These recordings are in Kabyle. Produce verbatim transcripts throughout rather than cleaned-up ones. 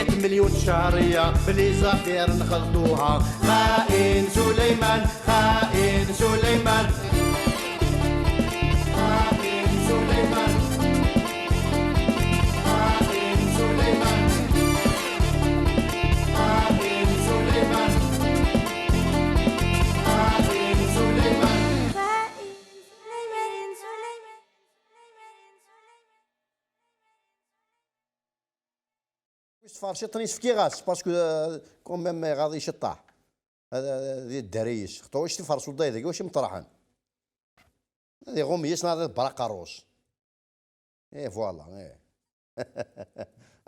مليون شهرية بلي زافير نخلطوها. خائن سليمان، خائن سليمان، خائن سليمان، خائن سليمان، خائن سليمان، خائن سليمان. Wiss tferciḍt-nni fkiɣ-as, parce que, euh, quand même, iɣaḍ iceṭṭaḥ. Ad, ad, ad idder yis. Xṭu, wac tiferṣuḍ-a dagi, wac imṭerḥen? Ad iɣum yis, neɣ ad iḍebber aqerru-s. Eh, voilà, eh.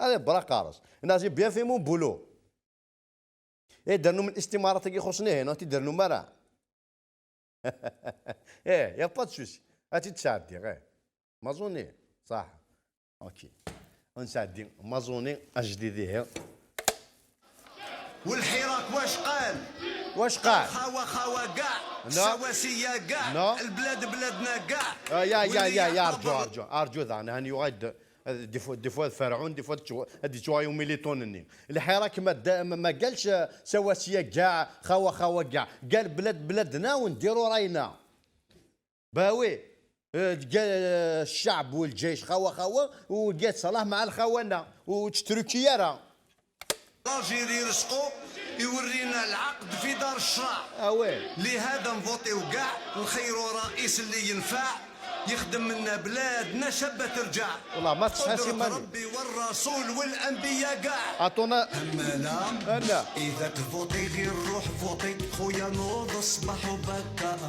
Ad iḍebber aqerru-s. Neɣ j'ai bien fait mon boulot. Eh, d-rnum listimarat-agi xuṣṣen ihi, neɣ t-id-rnum ara? Eh, y a pas de souci. Ad t-id-sɛeddiɣ, eh. Maẓuni, ṣaḥ. Ok. Ad nesɛeddi Maẓuni ajdid ihi. والحراك واش قال؟ واش قال؟ خاوة خاوة كاع، نو. السواسية كاع، نو. البلاد بلادنا كاع. آه، يا، يا، واللي يا، يا، يعطى أرجو، بال- أرجو، أرجو ذا، أنا هاني يغايد، آه، دي فوا، دي فوا فرعون، دي فوا تشو-، هادي تشوا يومي لي طون الني. الحراك ما دا-، ما، ما قالش، آه، سواسية كاع، خاوة خاوة كاع، قال بلاد بلادنا ونديرو راينا. باوي، آه، قال، آه، الشعب والجيش خاوة خاوة، وقال صلاح مع الخونة، وتتركي يا راه. الجيري رزقو يورينا العقد في دار الشرع. اوي. لهذا نفوتيو كاع، نخيروا رئيس اللي ينفع، يخدم لنا بلادنا شابة ترجع. والله ما تصحى قدرة سيماني. ربي والرسول والأنبياء كاع. عطونا. أما لا، أنا. إذا تفوتي غير روح فوتي، خويا نوض الصباح وبكر.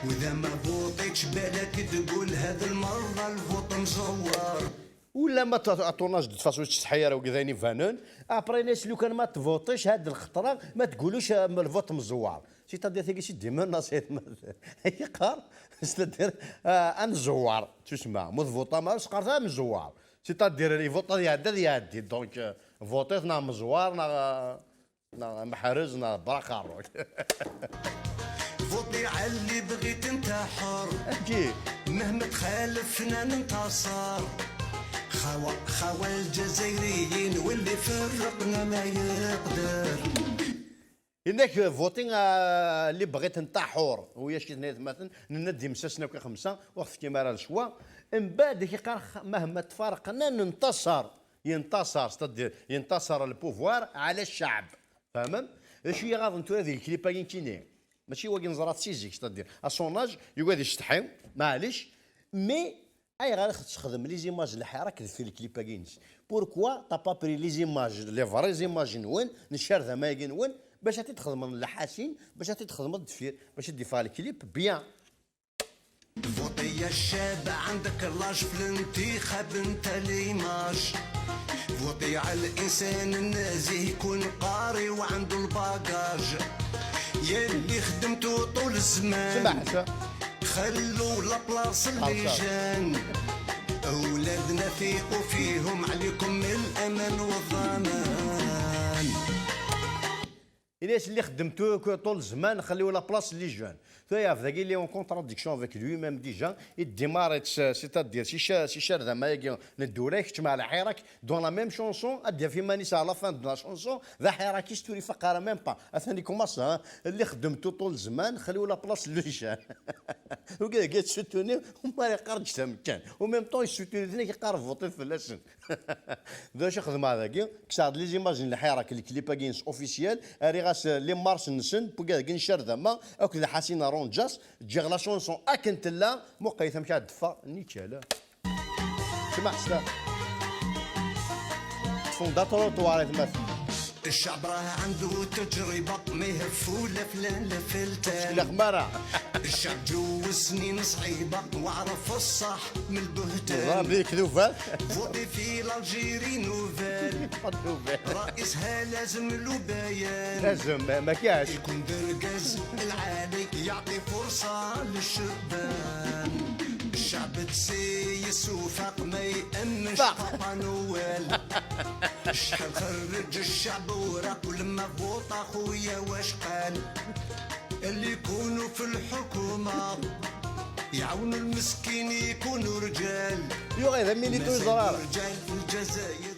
وإذا ما فوتيتش بالك تقول هذه المرة الفوت مزور. ولا ما ت-، الطوناج دو فاسون تستحي راه وكذا يبانن. ابري ناس لو كان ما تفوتيش هاد الخطره ما تقولوش، آه، الفوت مزوار. سيتادير تاكي سي ديما ناصير يقار. سيتادير، آه، انزوار تسمى مو تفوطا ما سقارتها مزوار. سيتادير يفوط يعدي يعدي دونك، آه، فوطيت نا مزوار نا، نا محرز نا براخ الروك. فوطي على اللي بغيت انت حر. اكيد. مهما تخالفنا ننتصر. خاوة خاوة الجزائريين واللي فرقنا ما يقدر. إنك فوتي، آه، اللي بغيت نتاع حور ويا شي ثنية مثلا نندي مسسنا كي خمسة وقت كيما راه الشوا. من بعد كي قال خ-، مهما تفارقنا ننتصر. ينتصر ستادير ينتصر البوفوار على الشعب. فاهم؟ شو يغاض انتو هذه الكليب كيني؟ ماشي واقي نزرات سيزيك ستادير الصوناج يقعد يشتحي. معليش. مي اي غير تخدم لي زيماج الحراك في الكليب كينس؟ بوركوا تا با بري لي زيماج لي فري زيماج نون نشار ذا مايقين نون باش تخدم الحاسين باش تخدم الدفير باش ديفا الكليب بيان. فوطي يا الشاب، عندك لاج في الانتخاب، انت ليماج. فوطي على الانسان النازي، يكون قاري وعنده الباجاج. يا اللي خدمتو طول الزمان، سمع، سمع. خلوا لابلاص اللي جان. اولادنا ثيقوا فيهم، عليكم الامان والضمان. Ilayes اللي خدمتو ك-، طول الزمان خليو la place les jeunes. Tura yaf dagi il est en contradiction avec lui-même déjà. Il démarre s-, c'est-à-dire si cha-, si cher da ma yagi n ddura kečč ma lḥirak dans la même chanson ad yaf iman-is à la fin de la chanson d aḥirakist ur ifaq ara même pas. Atan يكمص ها اللي خدمتو طول الزمان خليو la place les jeunes. وكذا قاعد تسوتوني وما يقرج تمكان و même temps يسوتوني ثاني كيقرب فوطيت فلاسن. D acu xedmeɣ dagi? Kkseɣ-d les images n lḥirak, le clip-agi-ines officiel, rriɣ-as les marches-nsen, wigi-agi n Cerdama akked Ḥasin Ronjas, ǧǧiɣ la chanson akken tella, muqel-it amek ara d-teffeɣ, nickel. Smaḥ, smaḥ. Ṭṭfen-d aṭruṭwar, aytmaten. الشعب راه عنده تجربة، ما يهف ولا فلان لا فلتان. شكلك مرة. الشعب جوز سنين صعيبة وعرف الصح من البهتان. والله بيك ذوبان. فوتي في l'Algérie nouvelle. رئيسها لازم له بيان. لازم، ما، ما كاش. يكون دركاز العالي، يعطي فرصة للشبان. الشعب تسيس وفاق، ما يأمنش بابا نويل. شحال خرج الشعب وراق، ولما فوطا خويا واش قال؟ اللي يكونوا في الحكومة يعاونوا المسكين يكونوا رجال. يو غير ميني تو زرار. رجال في الجزائر.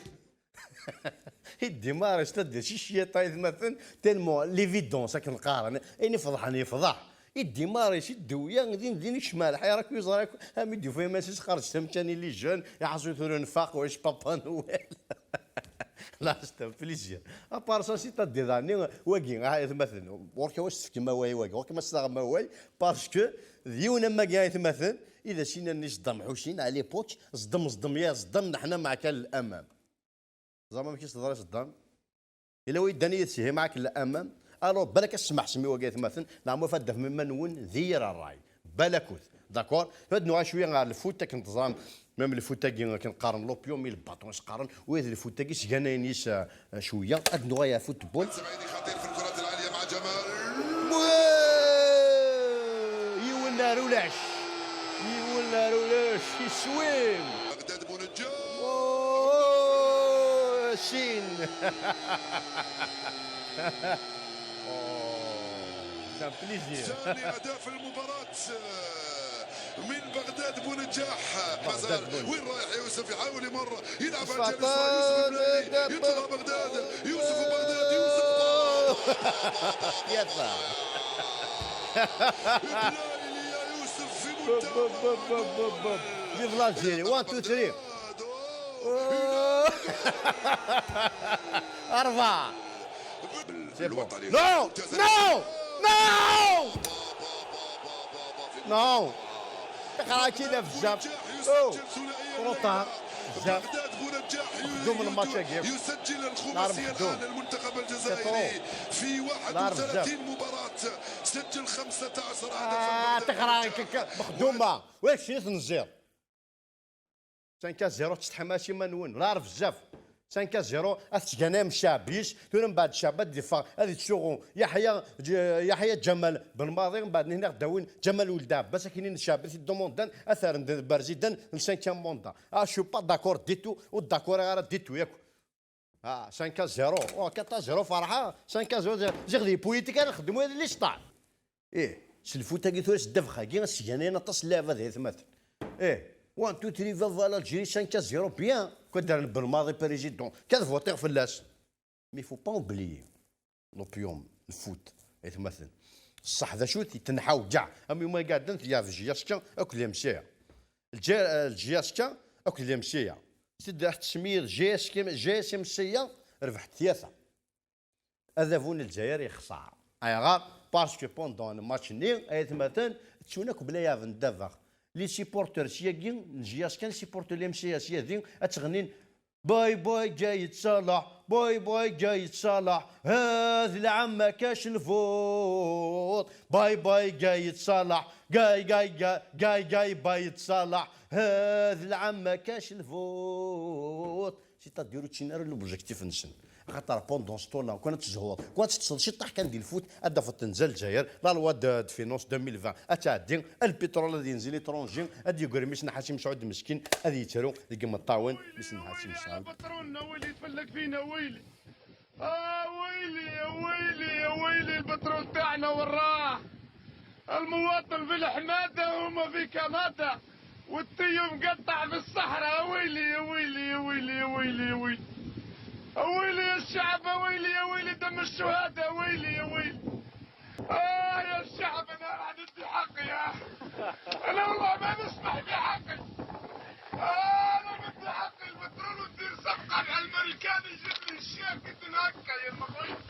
Iddi Maris, tadda si cciṭ, aytmaten, tellement l'évidence, akken qqaren, ayen ifeḍḥen yefḍeḥ. Iddi Maris, iddewya, din din ikcem ar lḥir akk, yuẓer akk, am i d-yufa iman-is, xarǧ tamkan i les jeunes, iḥasu tura nfaq, walac Papa Noël. Là, c'est un plaisir. À part ça, c'est-à-dire, daɣen, wagi, ah, aytmaten, ɣur-k a wa s-tefkem awal, wagi, ɣur-kem a s-taɣem awal, parce que d yiwen am wagi, aytmaten, i d as-inan i Saddam Hussein, à l'époque, zḍem, zḍem, ya zḍem, neḥna meɛka l'amam. Teẓram amek i s-teḍra i Saddam? Yella wa yeddan yid-s ihi meɛka l'amam. Alors, balak ad s-smeḥsem i wagi, aytmaten, neɣ ma fad d-tafem iman-nwen di yir ṛṛay. Balakut. D'accord? Ad nuɣal cwiya ɣer lfut, akken teẓram, même lfut-agi, akken qqaren l'opium, i lbaṭun s-qqaren, wid lfut-agi sganayen yis, euh, cwiya. Ad nuɣal ɣer football. سبعيني خطير في الكرات العالية مع جمال. Yiwen ar ulac. Yiwen ar ulac. Iswim. بغداد بونجاح. Oh, Chine. Oh, c'est un plaisir. ثاني أهداف المباراة من بغداد بونجاح. بغداد بونجاح. وين رايح يوسف؟ يحاول يمر، يلعب على الجهة اليسرى. يوسف البلالي، يطلع بغداد، يوسف بغداد، يوسف. يا سلام. بلالي يا يوسف في منتهى الروعة. Vive l'Algérie. One, two, three. أربعة. C'est bon. Non! Non! Non! Non! تقرا كينا بزاف. Oh! Trop tard. بزاف. مخدوم الماتش هاكي. يسجل الخماسية الآن المنتخب الجزائري في واحد وثلاثين مباراة. سجل خمسة عشر هدفا. آه، تقرا مخدومة. وياك شنو تنزير؟ cinq à zéro, تستحماش يما نون، لا راه بزاف. cinq à zéro، اتجانا من الشعبيش، ثم من بعد الشعب ديفا، هذه تشوغو يحيى ج-، يحيى جمال بن ماضي، من بعد هنا غداوين جمال ولد عباس، كاينين الشعب في الدوموندان، اثر برزيدان، le cinquième mandat. Ah, je suis pas d'accord du tout, و d'accord غير du tout ياك. Ah, cinq à zéro. Oh, quatre à zéro فرحة. cinq à zéro. زيغ دي بوليتيك، أنا نخدمو هذا اللي شطع. إيه، سلفوتاكي ثورة الدفخة، كي غنسجنين أطاس اللعبة ذي ثمات. إيه، one, two, three, vive l'Algérie, cinq à zéro, bien. كون دار بالماضي بريزيدون، كان فوتيغ فلاس. Mais faut pas oublier. L'opium, الفوت، أي ثمات. الصح ذا شوت يتنحاو كاع. أم يوم قاعدين في جياسكا، أكل يمسيها. الجي-، الجياسكا، أكل يمسيها. سيدي راح تسمير جي اس كي، جي اس ام سي، ربحت ثلاثة. Adabu n Lezzayer yexṣer. Ayɣer? Parce que pendant le match-nni, ay atmaten, ttun akk bla yeɛben ddabex. Les supporters syagi n J S K, les supporters n l'M C S yagi, ad ttɣennin: باي باي قايد صلاح، باي باي قايد صلاح، هذا العام ما كاش الفوت. باي باي قايد صلاح، قاي قاي قاي قاي قاي بايد صلاح، هذا العام ما كاش الفوت. C'est-à-dire ur ččin ara l'objectif-nsen. Axaṭer pendant ce temps-là, كون تزهور، كون تتصل شي طاح كان دي الفوت، ad tafeḍ tenza Lezzayer, la loi de, de finance deux mille vingt, ad tɛeddi, البترول ad yenzel étranger, ad d-yegri mmi-s n Ḥaci Mesɛud meskin, ad yettru deg imeṭṭawen, mmi-s n Ḥaci Mesɛud. بطرولنا ويلي يتفلق فينا ويلي. آه ويلي يا ويلي يا ويلي، البترول تاعنا وراه. المواطن في الحمادة وهما في كندا، والتيو مقطع في الصحراء. ويلي يا ويلي يا ويلي يا ويلي يا ويلي. ويلي يا الشعب، ويلي يا ويلي دم الشهداء، ويلي يا ويلي. آه يا الشعب، أنا راح ندي حقي، آه. أنا والله ما نسمح بحقي. آه، أنا ندي حقي، البترول ودير صفقة مع الأمريكان يجيب لي الشيك يدن هكا يا المغرب.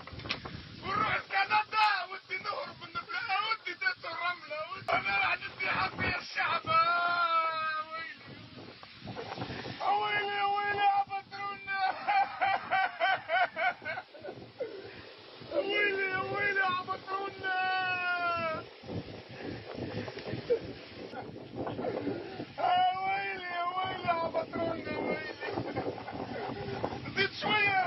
ونروح لكندا، ودي نهرب من البلاد، ودي دات الرملة، ودي أنا راح ندي حقي يا الشعب، آه، ويلي. ويلي، ويلي يا بطرولنا. ويلي، ويلي يا بطرولنا. آه، ويلي، ويلي يا بطرولنا، ويلي. زيد شوية.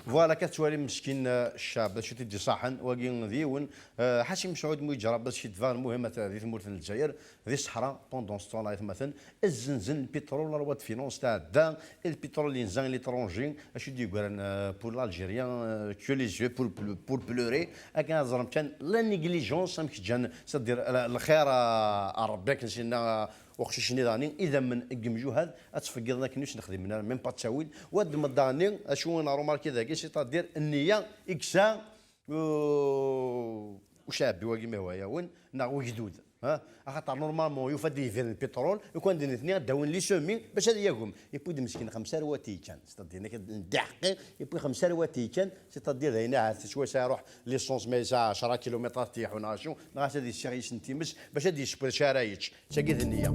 Voilà, كتوالي مسكين، آه، الشعب، شو تدي صاحن، واقي ذيون، آه، حاشي مسعود ميجرى، بس شي دفاع المهمة تاع ذي ثمورة الجزائر، ذي الصحراء، بوندون ستون، لا يتمثل، الزنزن، البترول، لا لوا دو فينونس تاع دا، البترول اللي نزان ليترونجي، اشو دي يقولن، آه، بور لالجيريان، آه، كو لي زيو بور، بور بلوري، اكا زرم كان لا نيغليجونس، امك جان، سدير ال-، الخير، آه، ربي كنسينا، آه، وقشيشني داني، اذا من قم جوهد، اتفقدنا كنوش نخدم من ميم با تساويل، واد مداني، اشو انا روماركي ذاكي، سيتادير النية، اكسا، و-، وشعبي واقي ما هو ياون، نا وجدود. ها، خاطر نورمالمون يوفا دي فين البترول، يكون دي الاثنين داون لي سومي باش هذا يقوم، يبوي مسكين خمسة رواتي كان، سيتادير هناك ندي حقي، يبوي خمسة رواتي كان، سيتادير هنا عاد شوي ساعة يروح ليسونس ما يساعة عشرة كيلومترات تيحو ناشو، ناس هذه السيريس نتيمس باش هذه يسبر شرايج، تاقي النية.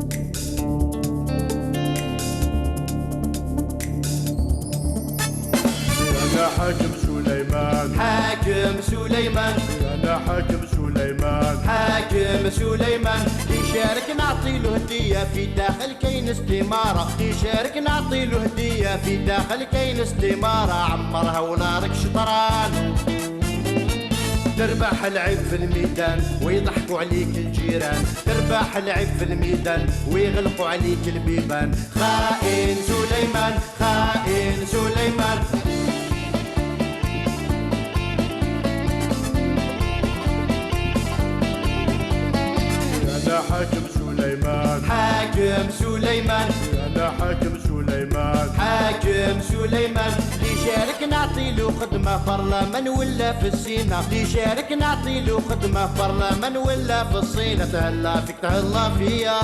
أنا حاكم سليمان. حاكم سليمان. أنا حاكم سليمان. حاكم سليمان. اللي شارك نعطي له هدية، في داخل كاين استمارة. اللي شارك نعطي له هدية، في داخل كاين استمارة. عمرها ونارك شطران. تربح العيب في الميدان ويضحكوا عليك الجيران. تربح العيب في الميدان ويغلقوا عليك البيبان. خائن سليمان، خائن سليمان. أنا حاكم سليمان. حاكم سليمان. أنا حاكم سليمان. حاكم سليمان. اللي شارك نعطي له خدمة، برلمان ولا في السينا. اللي شارك نعطي له خدمة، برلمان ولا في الصين. تهلا فيك تهلا فيا.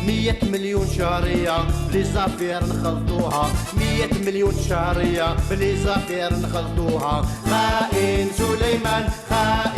مية مليون شهرية بلي زافير نخلطوها. مية مليون شهرية بلي زافير نخلطوها. خائن سليمان، خائن.